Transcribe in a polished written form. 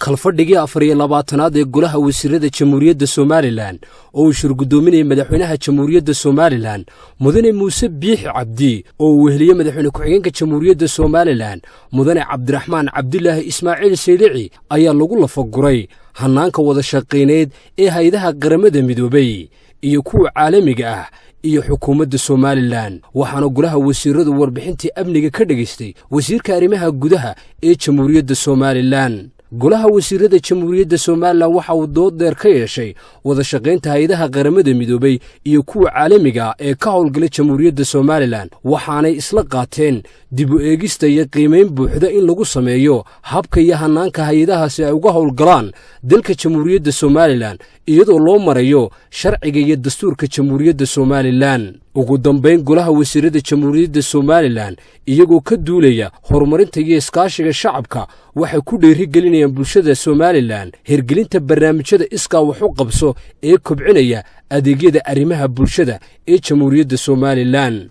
Kalfadhigii 24aad ee Golaha Wasiirada Jamhuuriyadda Somalilan oo uu shirgudoominayay madaxweynaha Jamhuuriyadda Somalilan, Mudane Muuse Biixi Cabdi, oo uu weheliye madaxweyne ku-xigeenka Jamhuuriyadda Somalilan, Mudane Cabdiraxmaan Cabdilaahi Ismaaciil Saylici, ayaa lagu lafaguray hannaanka wada shaqayneed ee hay-adaha Qaramada Midoobay iyo kuwa caalamiga ah iyo xukuumadda Somalilan. Waxaana golaha wasiiradu warbixintii amniga ka dhegaystay wasiirka arrimaha gudaha ee Jamhuuriyadda Somalilan. Golaha Wasiirada Jamhuuriyadda Somalilan waxa uu dood dheer ka yeeshay wada shaqaynta hay-adaha Qaramada Midoobay iyo kuwa caalamiga ee ka howlgala Jamhuuriyadda Somalilan, waxaanay isla qaateen dib u eegista iyo qiimayn buuxda in lagu sameeyo habka iyo hannaanka hay-adahaasi ay uga howlgalaan dalka Jamhuuriyadda Somalilan, iyadoo loo marayo sharciga iyo dastuurka Jamhuuriyadda Somalilan. Ugu dambayn, Golaha Wasiirada Jamhuuriyadda Somalilan, iyagoo ka duulaya horumarinta iyo iskaashiga shacabka, waxay ku dhiirigelinayaan bulshada Somalilan hirgelinta barnaamijyada iskaa wax u qabso ee kobcinaya adeegyada arrimaha bulshada ee Jamhuuriyadda Somalilan.